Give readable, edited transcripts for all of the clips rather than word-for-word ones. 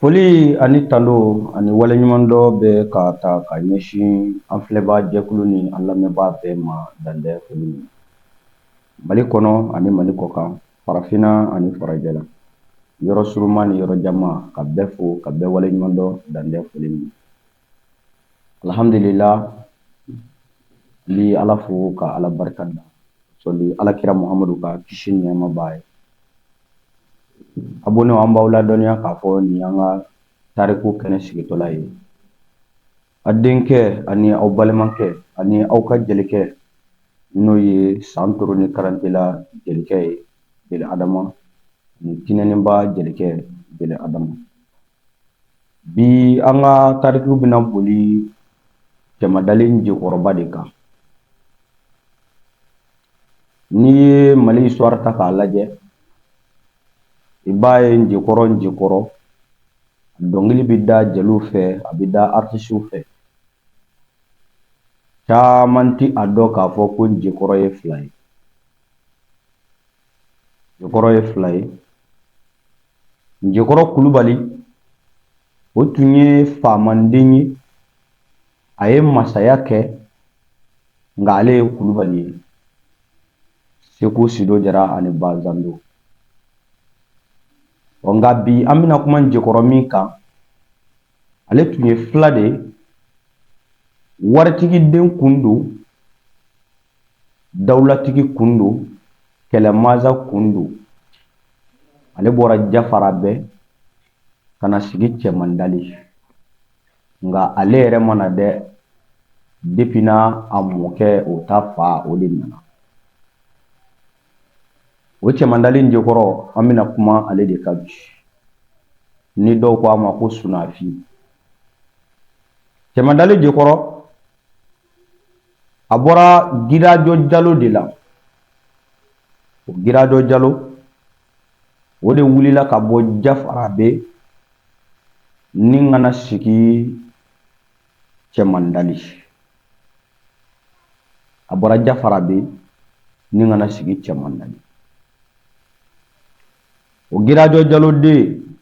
Foli ani tando ani waleɲumandɔn bɛ ka ta ka ɲɛsin an filɛbaa jɛkulu ni an lamɛnbaa bɛɛ ma dan tɛ foli min. Mali kɔnɔ ani Mali kɔkan, farafinna ani farajɛla, yɔrɔ surunman ni yɔrɔ janman, ka bɛɛ fo ka bɛɛ waleɲumandɔn dan tɛ foli min. Alhamdulila, n bɛ Ala fo ka Ala barika da, sɔli Alakira Muhamadu ka kisi ni nɛɛma b'a ye. Abonnéw an b'aw ladɔnniya k'a fɔ nin y'an ka tariku kɛnɛ sigitɔla ye. A denkɛ ani aw balimakɛ ani aw ka jelikɛ n'o ye Santoro ni Karantela jelikɛ ye, Jeli Adama ani Tinɛninba jelikɛ Jeli Adama. Bi an ka tariku bɛna boli Cɛmadalen Jekɔrɔba de kan. N'i ye Mali histoire ta k'a lajɛ, i b'a ye Njekɔrɔ Njekɔrɔ dɔnkili bɛ da jeliw fɛ, a bɛ da artisiw fɛ. Caman tɛ a dɔn k'a fɔ ko Njekɔrɔ ye fila ye. Njekɔrɔ ye fila ye. Njekɔrɔ Kulubali, o tun ye faamanden ye. A ye masaya kɛ, nka ale ye Kulubali ye. Segu Sido Jara ani Bazando. Ɔ, nka bi an bɛna kuma Njekɔrɔ min kan, ale tun ye fila de ye. Waritigi den kun don, dawulatigi kun don, kɛlɛmasa kun don. Ale bɔra Jafarabɛ ka na sigi Cɛmandali. Nka ale yɛrɛ ma na dɛ, depuis n'a a mɔkɛ o ta fa o de nana. O Cɛmandali Njekɔrɔ, an bɛna kuma ale de kan bi. Ni dɔw ko a ma ko Sunafin. Cɛmandali Jekɔrɔ, a bɔra Girajɔ Jalo de la. O Girajɔ Jalo, o de wulila ka bɔ Jafarabe ni ka na sigi Cɛmandali. A bɔra Jafarabe ni ka na sigi Cɛmandali. O Girajɔ Jalo den,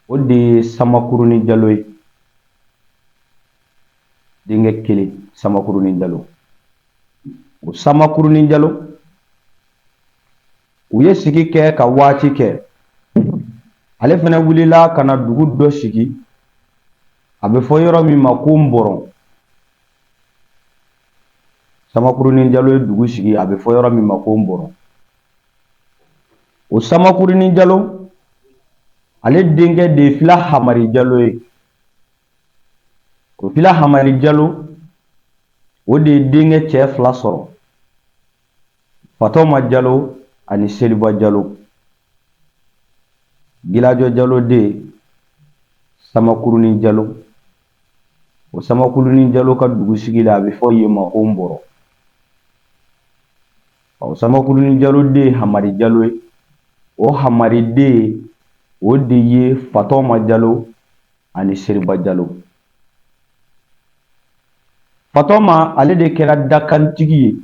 o de ye Samakuruni Jalo ye. Denkɛ kelen, Samakuruni Jalo. O Samakuruni Jalo, u ye sigi kɛ ka waati kɛ. Ale fana wulila ka na dugu dɔ sigi, a bɛ fɔ yɔrɔ min ma ko Nbɔrɔn. Samakuruni Jalo ye dugu sigi, a bɛ fɔ yɔrɔ min ma ko Nbɔrɔn. O Samakuruni Jalo, ale denkɛ de ye Fila Hamari Jalo ye. O Fila Hamari Jalo, o de ye denkɛ cɛ fila sɔrɔ, Fatɔma Jalo ani Seliba Jalo. Gilajɔ Jalo den Samakuruni Jalo, o Samakuruni Jalo ka dugu sigi la, a bɛ fɔ yen ma ko Nbɔrɔ. Ɔ, Samakuruni Jalo den ye Hamari Jalo ye. O Hamari den, o de ye Fatɔma Jalo ani Seriba Jalo. Fatɔma, ale de kɛra dakantigi ye,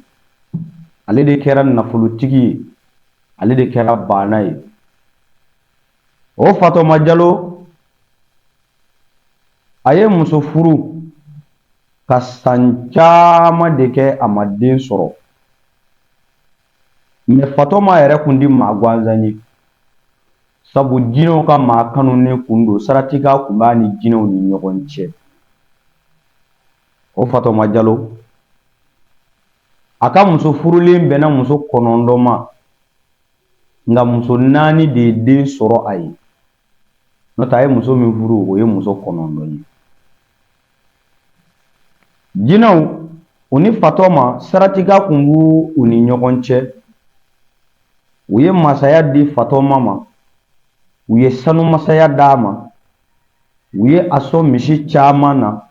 ale de kɛra nafolotigi ye, ale de kɛra baana ye. O Fatɔma Jalo, a ye muso furu ka san caman de kɛ, a ma den sɔrɔ. Mais Fatɔma yɛrɛ kun ti maa gansan ye, sabu jinɛw ka maa kanunen kun don, saratika kun b'a ni jinɛw ni ɲɔgɔn cɛ. O Fatɔma Jalo, a ka muso furulen bɛnna muso 9 ma, nka muso 4 de ye den sɔrɔ a ye. N'o tɛ, a ye muso min furu, o ye muso 9 ye. Jinɛw, u ni Fatɔma, saratika kun b'u u ni ɲɔgɔn cɛ. U ye masaya di Fatɔma ma, u ye sanumasaya d'a ma, u ye a sɔn misi caman na,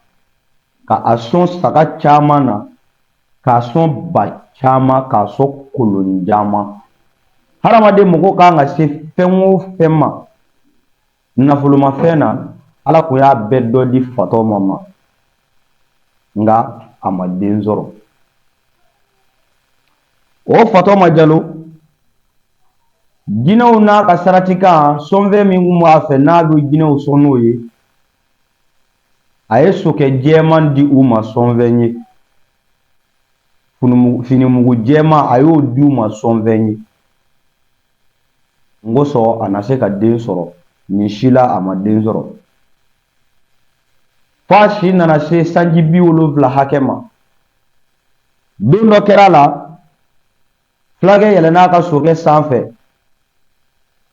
ka a sɔn saga caman na, k'a sɔn ba caman, k'a sɔn kolon caman. Hadamaden mɔgɔ kan ka se fɛn o fɛn ma nafolomafɛn na, Ala kun y'a bɛɛ dɔ di Fatɔma ma, nka a ma den sɔrɔ. O Fatɔma Jalo, Jinɛw n'a ka saratikan sɔnfɛn min kun b'a fɛ n'a bɛ jinɛw sɔn n'o ye, a ye sokɛ jɛman di u ma sɔnfɛn ye, finimugu jɛman a y'o di u ma sɔnfɛn ye. N kosɔn a na se ka den sɔrɔ nin si la, a ma den sɔrɔ f'a si nana se sanji 70 hakɛ ma. Don dɔ kɛra la, fulakɛ yɛlɛn'a ka sokɛ sanfɛ,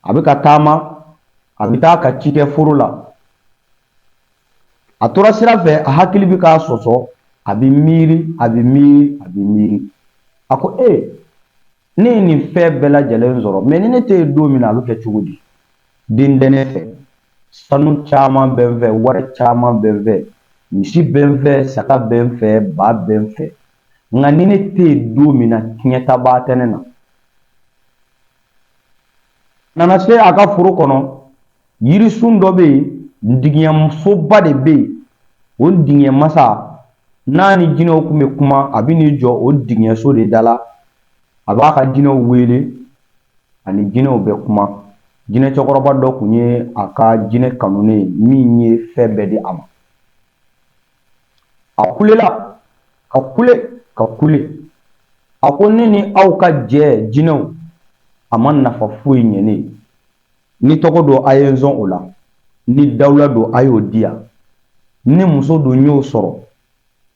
a bɛ ka taama, a bɛ taa ka ci kɛ foro la. A tora sira fɛ, a hakili bɛ k'a sɔsɔ, a bɛ miiri, a bɛ miiri, a bɛ miiri. A ko ee, ne ye nin fɛn bɛɛ lajɛlen sɔrɔ, mɛ ni ne tɛ yen don min na, a bɛ kɛ cogo di? Den tɛ ne fɛ, sanu caman bɛ n fɛ, wari caman bɛ n fɛ, misi bɛ n fɛ, saga bɛ n fɛ, ba bɛ n fɛ, nka ni ne tɛ yen don min na, tiɲɛtabaa tɛ ne na. Nana se a ka foro kɔnɔ, yirisun dɔ bɛ yen, digiɲɛsoba de bɛ yen. O digiɲɛ masa n'a ni jinɛw tun bɛ kuma, a bɛ n'i jɔ o digiɲɛso de da la, a b'a ka jinɛw wele, ani jinɛw bɛ kuma. Jinɛ cɛkɔrɔba dɔ tun ye a ka jinɛ kanunen ye min ye fɛn bɛɛ di a ma. A kulela ka kule ka kule, a ko ne ni aw ka jɛ jinɛw, a ma nafa foyi ɲɛ ne ye. Ni tɔgɔ don, a ye n sɔn o la. Ni dawula don, a y'o di yan. Ni muso don, n y'o sɔrɔ.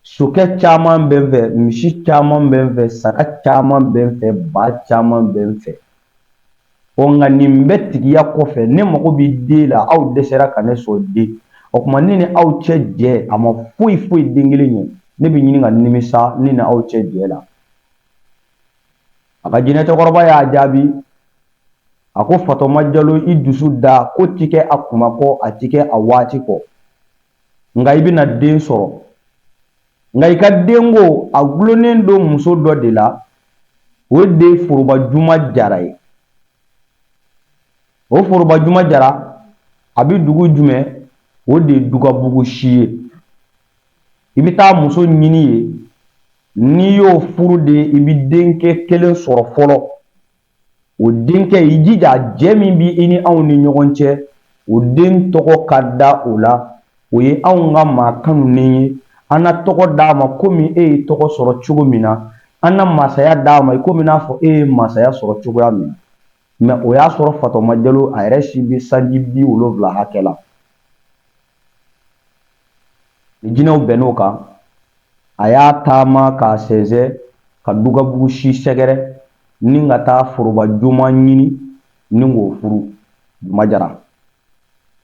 Sokɛ caman bɛ n fɛ, misi caman bɛ n fɛ, saga caman bɛ n fɛ, ba caman bɛ n fɛ. Ɔ nka nin bɛɛ tigiya kɔfɛ, ne mago bɛ den la, aw dɛsɛra ka ne sɔn den. O tuma ne ni aw cɛ jɛ, a ma foyi foyi den kelen ɲɛ. Ne bɛ ɲini ka nimisa ne ni aw cɛ jɛ la. A ka jinɛ cɛkɔrɔba y'a jaabi, a ko Fatɔma Jalo, i dusu da, ko ti kɛ a kuma kɔ, a ti kɛ a waati kɔ, nka i bɛna den sɔrɔ. Nka i ka denko a gulonnen don muso dɔ de la, o de ye Foroba Juma Jara ye. O Foroba Juma Jara, a bɛ dugu jumɛn? O de ye Dugabugu si ye. I bɛ taa muso ɲini yen, n'i y'o furu de, i bɛ denkɛ kelen sɔrɔ fɔlɔ. O denkɛ, i jija, jɛ min bɛ i ni anw ni ɲɔgɔn cɛ, o den tɔgɔ ka da o la. O ye anw ka maa kanunen ye. An na tɔgɔ d'a ma komi e ye tɔgɔ sɔrɔ cogo min na. An na masaya d'a ma i komi n'a fɔ e ye masaya sɔrɔ cogoya min na. Mɛ o y'a sɔrɔ Fatɔma Jalo a yɛrɛ si bɛ sanji 70 hakɛ la. Ni jinɛw bɛnn'o kan, a y'a taama k'a sɛnsɛn ka Dugabugu si sɛgɛrɛ ni ka taa Foroba Juma ɲini ni k'o furu. Juma Jara,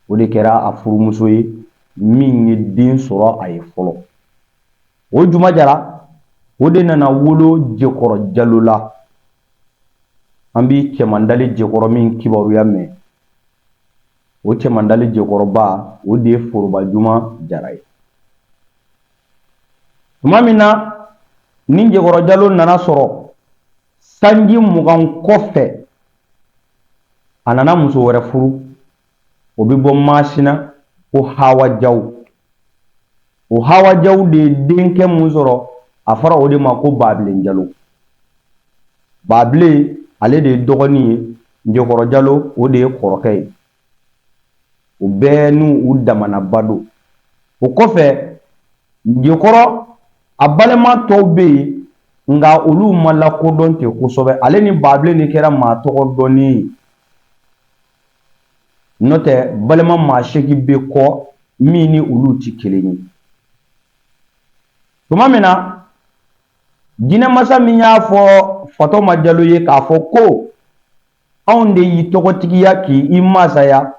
o de kɛra a furumuso ye min ye den sɔrɔ a ye fɔlɔ. O Juma Jara, o de nana wolo Jekɔrɔ Jalo la. An bi Cɛmandali Jekɔrɔ min kibaruya mɛn, o Cɛmandali Jekɔrɔba, o de ye Foroba Juma Jara ye. Tuma min na ni Jekɔrɔ Jalo nana sɔrɔ sanji 20 kɔfɛ, a nana muso wɛrɛ furu, o bɛ bɔ Masina, ko Hawa Jaw. O Hawa Jaw de ye denkɛ mun sɔrɔ, a fɔra o de ma ko Babilen Jalo. Babilen, ale de ye dɔgɔnin ye. Jekɔrɔ Jalo, o de ye kɔrɔkɛ ye. O bɛɛ n'u u damanaba don. O kɔfɛ, Jekɔrɔ a balima tɔw bɛ yen, nka olu ma lakodɔn ten kosɛbɛ. Ale ni Babilen de kɛra maa tɔgɔ dɔnnen ye, n'o tɛ balima maa 8 bɛ kɔ min ni olu tɛ kelen ye. Tuma min na jinɛmasa min y'a fɔ Fatɔma Jalo ye k'a fɔ ko anw de y'i tɔgɔtigiya k'i masaya,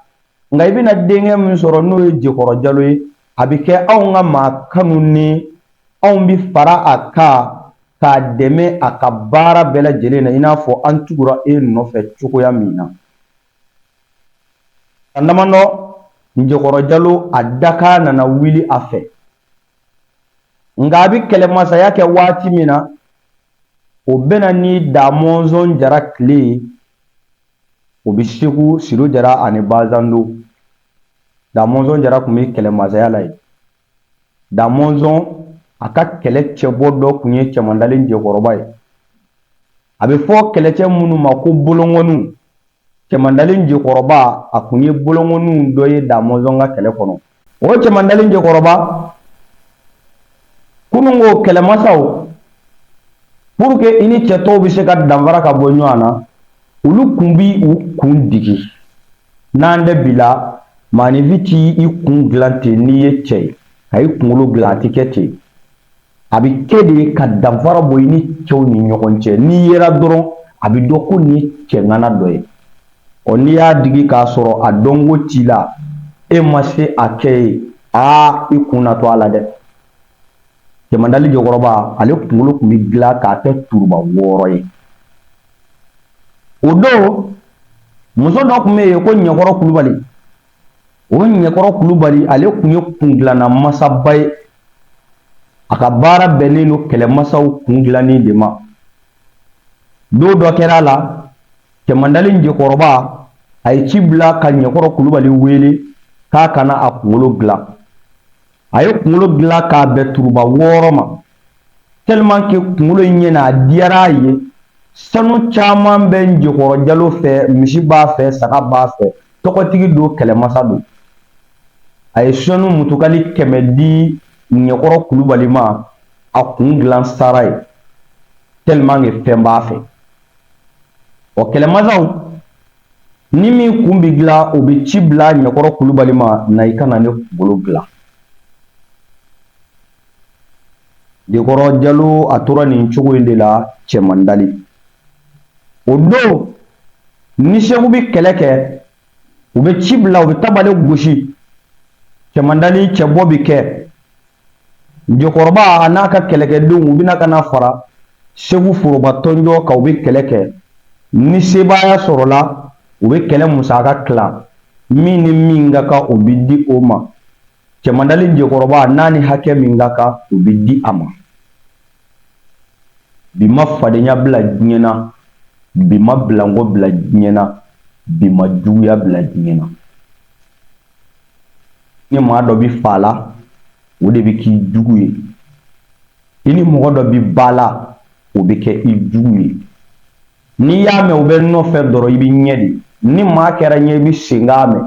nka i bɛna denkɛ min sɔrɔ n'o ye Jekɔrɔ Jalo ye, a bɛ kɛ anw ka maa kanunen, anw bɛ fara a kan k'a dɛmɛ a ka baara bɛɛ lajɛlen na, i n'a fɔ an tugura e nɔfɛ cogoya min na. San damadɔ, Jekɔrɔ Jalo a dakan nana wuli a fɛ, nka a bɛ kɛlɛmasaya kɛ waati min na, o bɛna ni Damɔnzɔn Jara tile ye. O bɛ Segu, Sido Jara ani Bazando. Damɔnzɔn Jara tun bɛ kɛlɛmasaya la yen. Damɔnzɔn a ka kɛlɛ cɛbɔ dɔ tun ye Cɛmandalen Jekɔrɔba ye. A bɛ fɔ kɛlɛcɛ minnu ma ko bolongɔniw. Cɛmandali Jekɔrɔba, a kun ye bolonkɔniw dɔ ye Damɔzɔn ka kɛlɛ kɔnɔ. O Cɛmandali Jekɔrɔba, kununko kɛlɛmasaw, pour que i ni cɛ tɔw bɛ se ka danfara ka bɔ ɲɔgɔn na, olu kun bi u kun digi. N'an tɛ bi la, maaninfin t'i i kun dilan ten. N'i ye cɛ ye ka i kunkolo dilan, a tɛ kɛ ten. A bɛ kɛ de ka danfara bɔ i ni cɛw ni ɲɔgɔn cɛ. N'i yera dɔrɔn, a bɛ dɔn ko nin ye cɛŋana dɔ ye. Ɔ, n'i y'a digi k'a sɔrɔ a dɔnko t'i la, e ma se a kɛ ye, aa, i kun na to a la dɛ. Cɛmandali Jekɔrɔba, ale kunkolo tun bɛ dilan k'a kɛ turuba 6 ye. O don, muso dɔ tun bɛ yen ko Ɲɛkɔrɔ Kulubali. O Ɲɛkɔrɔ Kulubali, ale tun ye kundilanna masaba ye. A ka baara bɛnnen don kɛlɛmasaw kun dilanni de ma. Don dɔ kɛra a la, Cɛmandali Jekɔrɔba, a ye ci bila ka Ɲɛkɔrɔ Kulubali wele k'a ka na a kunkolo dilan. A ye kunkolo dilan k'a bɛn turuba 6 ma, tellement que kunkolo in ɲɛna, a diyara a ye. Sanu caman bɛ Jekɔrɔ Jalo fɛ, misi b'a fɛ, saga b'a fɛ, tɔgɔtigi don, kɛlɛmasa don. A ye sanu mutukali 100 di Ɲɛkɔrɔ Kulubali ma, a kun dilan sara ye, tellement que fɛn b'a fɛ. Ɔ, kɛlɛmasaw ni min kun bɛ dilan, o bɛ ci bila Ɲɛkɔrɔ Kulubali ma: na i ka na ne kunkolo dilan. Jekɔrɔ Jalo, a tora nin cogo in de la. Cɛmandali, o don, ni Segu bɛ kɛlɛ kɛ, u bɛ ci bila, u bɛ tabale gosi. Cɛmandali cɛbɔ bɛ kɛ. Jekɔrɔba a n'a ka kɛlɛkɛdenw, u bɛna ka na fara Segu foroba tɔnjɔ kan, u bɛ kɛlɛ kɛ. Ni sebaaya sɔrɔla, u bɛ kɛlɛ musaka tila. Min ni min ka kan, o bɛ di o ma. Cɛmandali Jekɔrɔba n'a ni hakɛ min ka kan, o bɛ di a ma. Bi ma fadenya bila diɲɛ na, bi ma bilanko bila diɲɛ na, bi ma juguya bila diɲɛ na. Ni maa dɔ bɛ fa la, o de bɛ k'i jugu ye. I ni mɔgɔ dɔ bɛ ba la, o bɛ kɛ i jugu ye. N'i y'a mɛn u bɛ nɔfɛ dɔrɔn, i bɛ ɲɛ de. Ni maa kɛra ɲɛ, i bɛ senkan mɛn.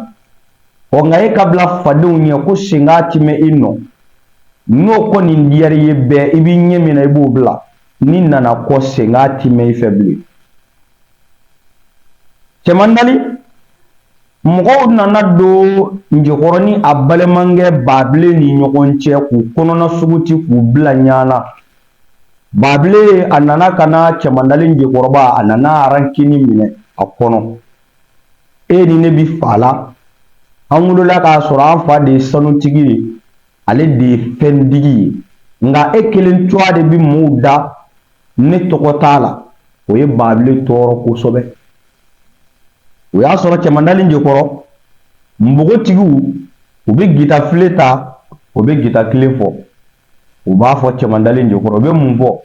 Ɔ, nka e ka bila fadenw ɲɛ ko senkan ti mɛn i nɔ, n'o kɔni diyara i ye bɛɛ, i b'i ɲɛ min na, i b'o bila. N'i nana kɔ, senkan ti mɛn i fɛ bilen. Cɛmandali, mɔgɔw nana don Njekɔrɔ ni a balimakɛ Babilen ni ɲɔgɔn cɛ k'u kɔnɔna suguti k'u bila ɲana. Babilen, a nana ka na Cɛmandali Jekɔrɔba, a nana rancune minɛ a kɔnɔ. E ni ne bi fa la, an wolola k'a sɔrɔ an fa de ye sanutigi ye, ale de ye fɛntigi ye, nka e kelen tɔgɔ de bi mɔgɔw da, ne tɔgɔ t'a la. O ye Babilen tɔɔrɔ kosɛbɛ. O y'a sɔrɔ Cɛmandali Jekɔrɔ, npogotigiw, u bɛ gitafile ta, u bɛ gita kelen fɔ. U b'a fɔ Cɛmandali Jekɔrɔ, u bɛ mun fɔ?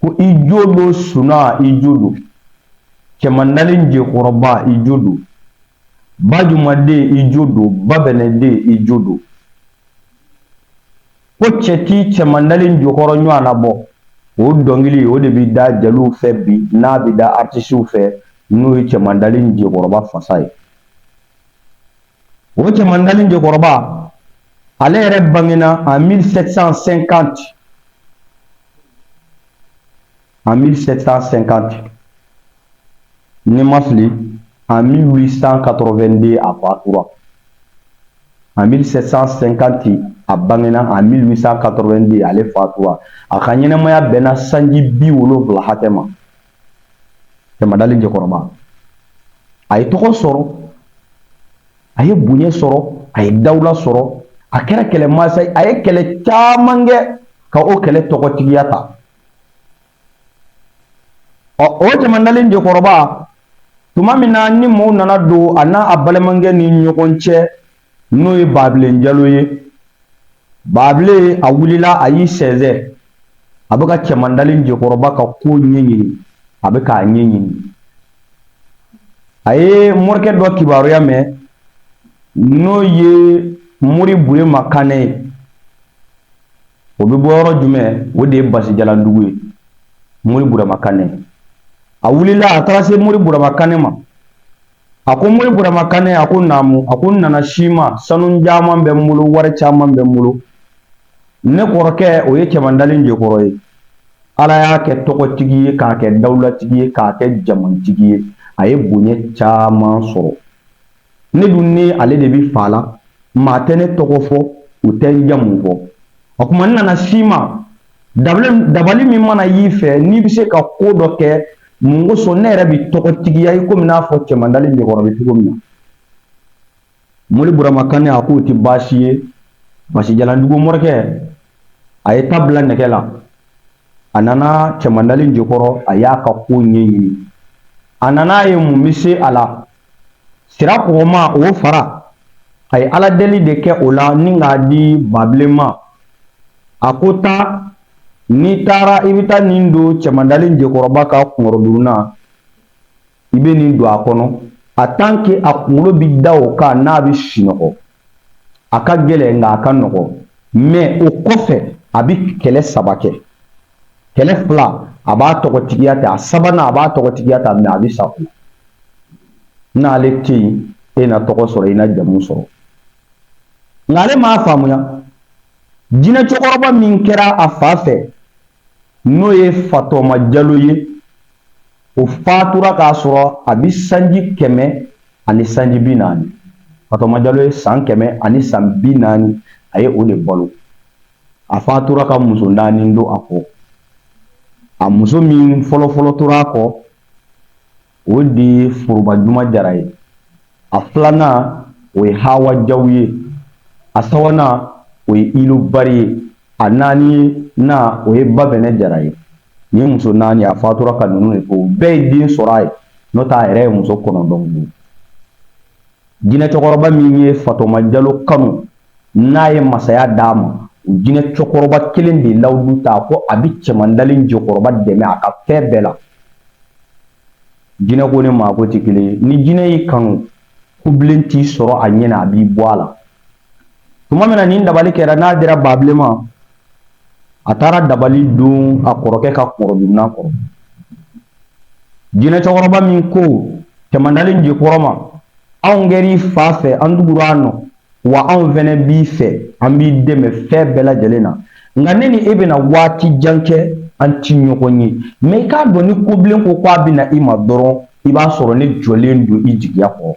Ko i jo don suna, i jo don Cɛmandali Jekɔrɔba, i jo don Bajumaden, i jo don Babɛnɛden, i jo don. Ko cɛ ti Cɛmandali Jekɔrɔ ɲɔgɔn na bɔ. O dɔnkili, o de bɛ da jeliw fɛ bi, n'a bɛ da artisiw fɛ, n'o ye Cɛmandali Jekɔrɔba fasa ye. O Cɛmandali Jekɔrɔba, ale yɛrɛ bangena en 1750, en 1750, ni ma fili, en 1882 a fatura. En 1750 a bangena, en 1882 ale fatura. A ka ɲɛnamaya bɛnna sanji 70 hakɛ ma. Cɛmandali Jekɔrɔba, a ye tɔgɔ sɔrɔ, a ye bonya sɔrɔ, a ye dawula sɔrɔ, a kɛra kɛlɛmasa ye. A ye kɛlɛ caman kɛ ka o kɛlɛ tɔgɔtigiya ta. Ɔ, o Cɛmandali Jekɔrɔba, tuma min na ni mɔgɔw nana don a n'a a balimakɛ ni ɲɔgɔn cɛ, n'o ye Babilen Jalo ye, Babilen, a wulila, a y'i sɛnsɛn, a bɛ ka Cɛmandali Jekɔrɔba ka ko ɲɛɲini, a bɛ k'a ɲɛɲini. A ye morikɛ dɔ kibaruya mɛn, n'o ye Mori Burema Kanɛ ye. O bɛ bɔ yɔrɔ jumɛn? O de ye Basijalandugu ye. Mori Burama Kanɛ, a wulila, a taara se Mori Burama Kanɛ ma. A ko Mori Burama Kanɛ, a ko naamu, a ko n nana s'i ma, sanu caman bɛ n bolo, wari caman bɛ n bolo. Ne kɔrɔkɛ, o ye Cɛmandalen Jekɔrɔ ye. Ala y'a kɛ tɔgɔtigi ye, k'a kɛ dawulatigi ye, k'a kɛ jamantigi ye. A ye bonya caman sɔrɔ. Ne dun ni ale de bi fa la, maa tɛ ne tɔgɔ fɔ, u tɛ n jamu fɔ. O tuma n nana s'i ma, dabali min mana y'i fɛ, n'i bɛ se ka ko dɔ kɛ, mun kosɔn ne yɛrɛ bi tɔgɔtigiya i komi n'a fɔ Cɛmandalen Jekɔrɔ bɛ cogo min na. Mori Burama Kanɛ a k'o tɛ baasi ye. Basijalandugu morikɛ, a ye ta bila nɛgɛ la, a nana Cɛmandalen Jekɔrɔ, a y'a ka ko ɲɛɲini. A nana a ye mun bɛ se a la, sira kɔgɔma o fara, a ye ala deli de kɛ o la ni k'a di Babilen ma. A ko taa, n'i taara i bɛ taa nin don Cɛmandalen Jekɔrɔba ka kunkɔrɔdonnan, i bɛ nin don a kɔnɔ. A tant que a kunkolo bɛ da o kan n'a bɛ sunɔgɔ, a ka gɛlɛn nka a ka nɔgɔ. Mais o kɔfɛ a bɛ kɛlɛ saba kɛ. Kɛlɛ fila a b'a tɔgɔtigiya ta, a sabanan a b'a tɔgɔtigiya ta, mais a bɛ sa o la. N'ale tɛ yen, e na tɔgɔ sɔrɔ, i na jamu sɔrɔ. Nka ale m'a faamuya, jinɛ cɛkɔrɔba min kɛra a fa fɛ, n'o ye Fatɔma Jalo ye, o fatura k'a sɔrɔ a bɛ sanji 140. Fatɔma Jalo ye san 140, a ye o de balo. A fatura ka muso naani don a kɔ. A muso min fɔlɔfɔlɔ tora a kɔ, o de ye Foroba Juma Jara ye. A filanan, o ye Hawa Jaw ye. A sabanan, o ye Ilo Bari ye. A naani na, o ye Babɛnɛ Jara ye. Nin ye muso naani, a fatura ka ninnu de to. Bɛɛ ye den sɔrɔ a ye, n'o tɛ a yɛrɛ ye muso 9 furu. Jinɛ cɛkɔrɔba min ye Fatɔma Jalo kanu, n'a ye masaya d'a ma, o jinɛ cɛkɔrɔba kelen de lawudu ta ko a bɛ Cɛmandalen Jekɔrɔba dɛmɛ a ka fɛn bɛɛ la. Jinɛ ko ni maa ko tɛ kelen ye. Ni jinɛ y'i kanu, kobilen t'i sɔrɔ a ɲɛ na, a b'i bɔ a la. Tuma min na nin dabali kɛra, n'a dira Babilen ma, a taara dabali don a kɔrɔkɛ ka kunkɔrɔdonnan kɔrɔ. Jinɛ cɛkɔrɔba min ko Cɛmandalen Jekɔrɔ ma, anw kɛr'i fa fɛ, an tugura a nɔ, wa anw fɛnɛ b'i fɛ, an b'i dɛmɛ fɛn bɛɛ lajɛlen na. Nka ne ni e bɛna waati jan kɛ, an ti ɲɔgɔn ye. Mais i k'a dɔn, ni kobilen ko k'a bɛna i ma dɔrɔn, i b'a sɔrɔ ne jɔlen don i jigiya kɔrɔ.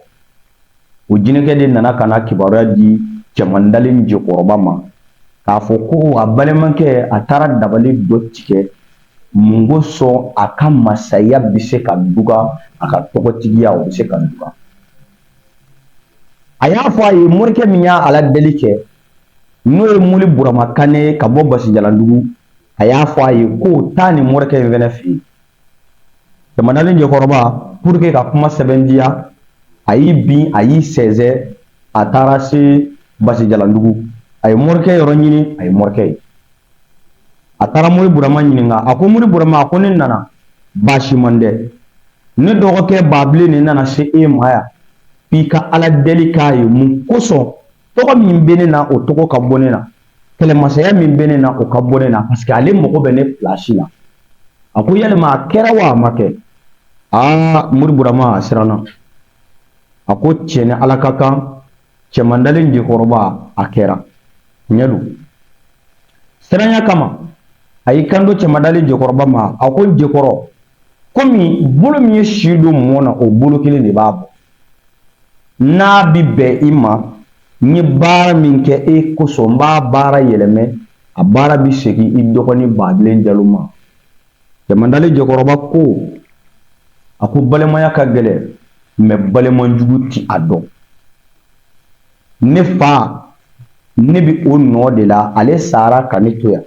O jinɛkɛ de nana ka na kibaruya di Cɛmandalen Jekɔrɔba ma, k'a fɔ ko a balimakɛ, a taara dabali dɔ tigɛ, mun kosɔn a ka masaya bɛ se ka duga, a ka tɔgɔtigiya o bɛ se ka duga. A y'a fɔ a ye, morikɛ min y'a ala deli kɛ, n'o ye Mori Burama Kanɛ ye ka bɔ Basijalandugu, a y'a fɔ a ye ko taa nin morikɛ in fɛnɛ fɛ yen. Cɛmandalen Jekɔrɔba, pour que ka kuma sɛbɛntiya, a y'i bin, a y'i sɛnsɛn, a taara se Basijalandugu. A ye morikɛ yɔrɔ ɲini, a ye morikɛ ye. A taara Mori Burama ɲininka. A ko Mori Burama, a ko ne nana baasi man dɛ, ne dɔgɔkɛ Babilen de nana se e ma yan k'i ka ala deli k'a ye, mun kosɔn tɔgɔ min bɛ ne na, o tɔgɔ ka bɔ ne na, kɛlɛmasaya min bɛ ne na, o ka bɔ ne na, parce que ale mago bɛ ne pilasi la. A ko yalima a kɛra wa a ma kɛ? Aa, Mori Burama a siranna. A ko tiɲɛ ni ala ka kan, Cɛmandalen Jekɔrɔba, a kɛra ɲɛ don. Siranya kama, a y'i kanto Cɛmandalen Jekɔrɔba ma, a ko Jekɔrɔ, komi bolo min ye si don mɔn na, o bolo kelen de b'a bɔ. N'a bi bɛn i ma, n ye baara min kɛ e kosɔn, n b'a baara yɛlɛmɛ, a baara bi segin i dɔgɔnin Babilen Jalo ma. Cɛmandalen Jekɔrɔba ko, a ko balimaya ka gɛlɛn, mais balimajugu ti a dɔn. Ne fa, ne bi o nɔ de la, ale sara ka ne to yan.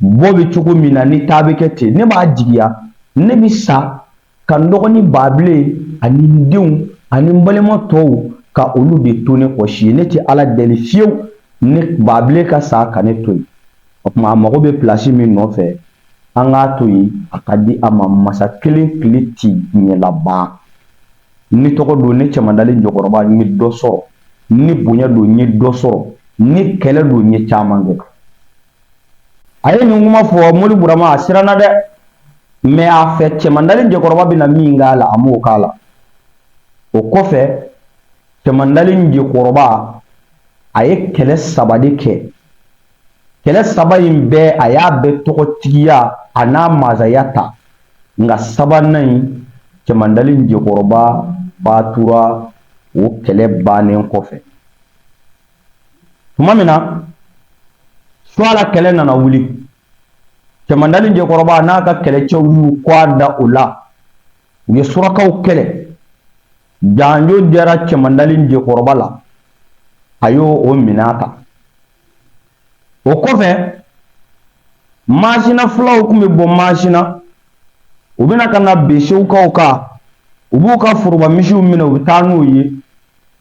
Bɔ bɛ cogo min na, ni taa bɛ kɛ ten, ne b'a jigiya ne bi sa ka n dɔgɔnin Babilen ani n denw ani n balima tɔw ka olu de to ne kɔ si ye. Ne tɛ ala deli fiyewu ne Babilen ka sa ka ne to yen. O tuma a mago bɛ pilasi min nɔfɛ, an k'a to yen, a ka di a ma. Masa kelen tile ti diɲɛ laban. Ni tɔgɔ don, ne Cɛmandalen Jekɔrɔba, n ye dɔ sɔrɔ. Ni bonya don, n ye dɔ sɔrɔ. Ni kɛlɛ don, n ye caman kɛ. A ye nin kuma fɔ Mori Burama, a siranna dɛ, mais a fɛ Cɛmandalen Jekɔrɔba bɛna min k'a la, a m'o k'a la. O kɔfɛ, Cɛmandali Njekɔrɔba, a ye kɛlɛ saba de kɛ. Kɛlɛ saba in bɛɛ, a y'a bɛɛ tɔgɔtigiya a n'a masaya ta. Nka sabanan in, Cɛmandali Njekɔrɔba fatura o kɛlɛ bannen kɔfɛ. Tuma min na Suala kɛlɛ nana wuli, Cɛmandali Njekɔrɔba n'a ka kɛlɛcɛw y'u kɔ da o la, u ye surakaw kɛlɛ. Janjo diyara Cɛmandali Njekɔrɔba la, a y'o o minɛ ta. O kɔfɛ, Masina fulaw tun bɛ bɔ Masina, u bɛna ka na bin Segukaw kan, u b'u ka foroba misiw minɛ, u bɛ taa n'u ye.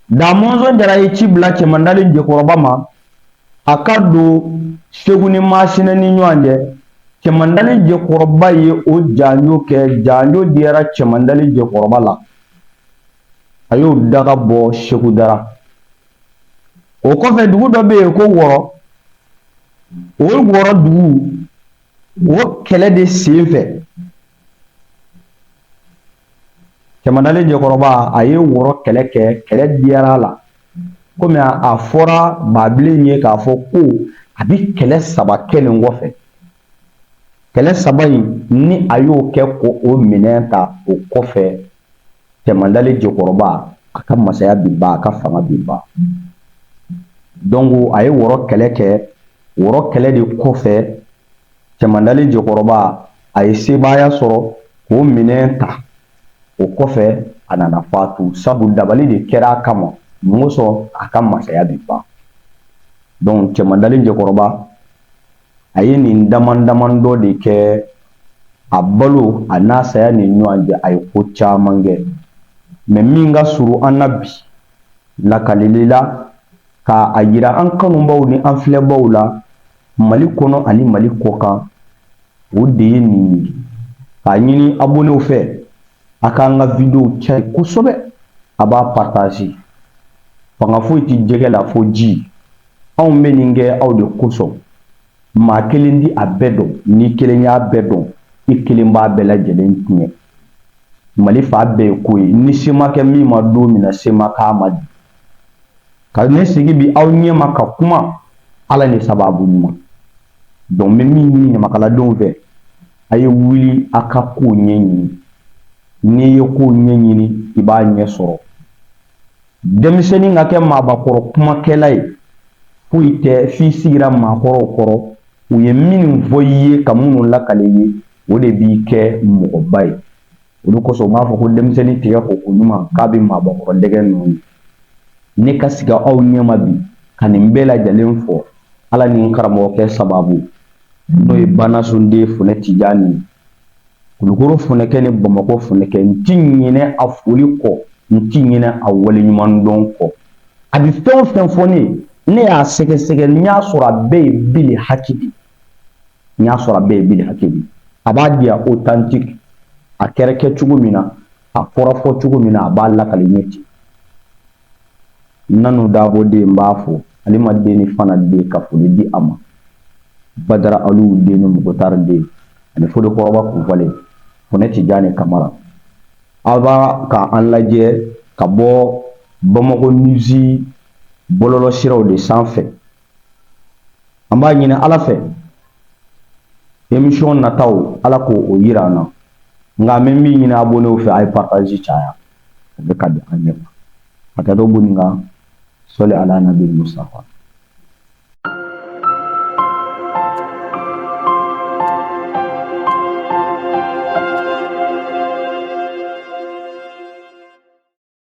Damɔnzɔn Jara ye ci bila Cɛmandali Njekɔrɔba ma, a ka don Segu ni Masina ni ɲɔgɔn cɛ. Cɛmandali Njekɔrɔba ye o janjo kɛ. Janjo diyara Cɛmandali Njekɔrɔba la, a y'o daga bɔ Segu dara. O kɔfɛ, dugu dɔ bɛ yen ko Wɔrɔ. O Wɔrɔ dugu, o kɛlɛ de sen fɛ, Cɛmandali Njekɔrɔba, a ye Wɔrɔ kɛlɛ kɛ. Kɛlɛ diyara a la, komi a fɔra Babilen ye k'a fɔ ko a bɛ kɛlɛ saba kɛ nin kɔfɛ. Kɛlɛ saba in ni a y'o kɛ ko o minɛn ta, o kɔfɛ Cɛmandali Jekɔrɔba, a ka masaya bi ban, a ka fanga bi ban. Donc a ye Wɔrɔ kɛlɛ kɛ. Wɔrɔ kɛlɛ de kɔfɛ, Cɛmandali Jekɔrɔba, a ye sebaaya sɔrɔ k'o minɛn ta. O kɔfɛ, a nana fatu, sabu dabali de kɛra a kama mun kosɔn a ka masaya bi ban. Donc Cɛmandali Jekɔrɔba, a ye nin dama dama dɔ de kɛ a balo a n'a saya ni ɲɔgɔn cɛ. A ye ko caman kɛ, mais min ka surun an na bi lakalili la, k'a a yira an kanubaw ni an filɛbaw la Mali kɔnɔ ani Mali kɔkan, o de ye nin ye. K'a ɲini abonnéw fɛ, a k'an ka vidéo cari kosɛbɛ, a b'a partager. Fanga foyi tɛ jɛgɛ la fo ji. Anw bɛ nin kɛ aw de kosɔn. Maa kelen di a bɛɛ dɔn, ni kelen y'a bɛɛ dɔn, i kelen b'a bɛɛ lajɛlen tiɲɛ. Mali fa bɛɛ ye ko ye, ni se ma kɛ min ma don min na, se ma k'a ma di ka ne sigi bi aw ɲɛma ka kuma Ala ni sababu ɲuman. Donc n bɛ min ɲini ɲamakaladenw fɛ, a ye wuli a ka kow ɲɛɲini. N'i ye kow ɲɛɲini, i b'a ɲɛ sɔrɔ. Denmisɛnnin ka kɛ maabakɔrɔ kumakɛla ye foyi tɛ, f'i sigira maakɔrɔw kɔrɔ, u ye minnu fɔ i ye ka minnu lakale i ye, o de b'i kɛ mɔgɔba ye. Olu kosɔn u b'a fɔ ko denmisɛnnin tigɛ ko ko ɲuman k'a bɛ maabakɔrɔ dɛgɛ nɔ ye. Ne ka sigi aw ɲɛma bi ka nin bɛɛ lajɛlen fɔ, Ala ni n karamɔgɔkɛ sababu, n'o ye Banasonden Funɛ Tijani ye, Kulukoro Funɛkɛ ni Bamakɔ Funɛkɛ. N ti ɲinɛ a foli kɔ, n ti ɲinɛ a waleɲumandɔn kɔ. A bɛ fɛn o fɛn fɔ ne ye, ne y'a sɛgɛsɛgɛ, n y'a sɔrɔ a bɛɛ ye bili haki de. N y'a sɔrɔ a bɛɛ ye bili haki de. A b'a di yan authentique, a kɛra kɛ cogo min na, a fɔra fɔ cogo min na, a b'a lakale ɲɛ ten. Nanu Dabo den, n b'a fɔ ale ma den ni fana den ka foli di a ma. Badara Alu den ni Mugutari den ani Fodekɔrɔba Kunfalen Funɛ Tijani Kamara. Aw b'a ka an lajɛ ka bɔ Bamakɔ News bɔlɔlɔsiraw de sanfɛ. An b'a ɲini Ala fɛ, émission nataw, Ala k'o o yira an na. Nka an bɛ min ɲini abonnéw fɛ, a ye partage caya, o de ka di an ye. Hakɛto b'u nin kan. Sɔli ala nabi Mustafa.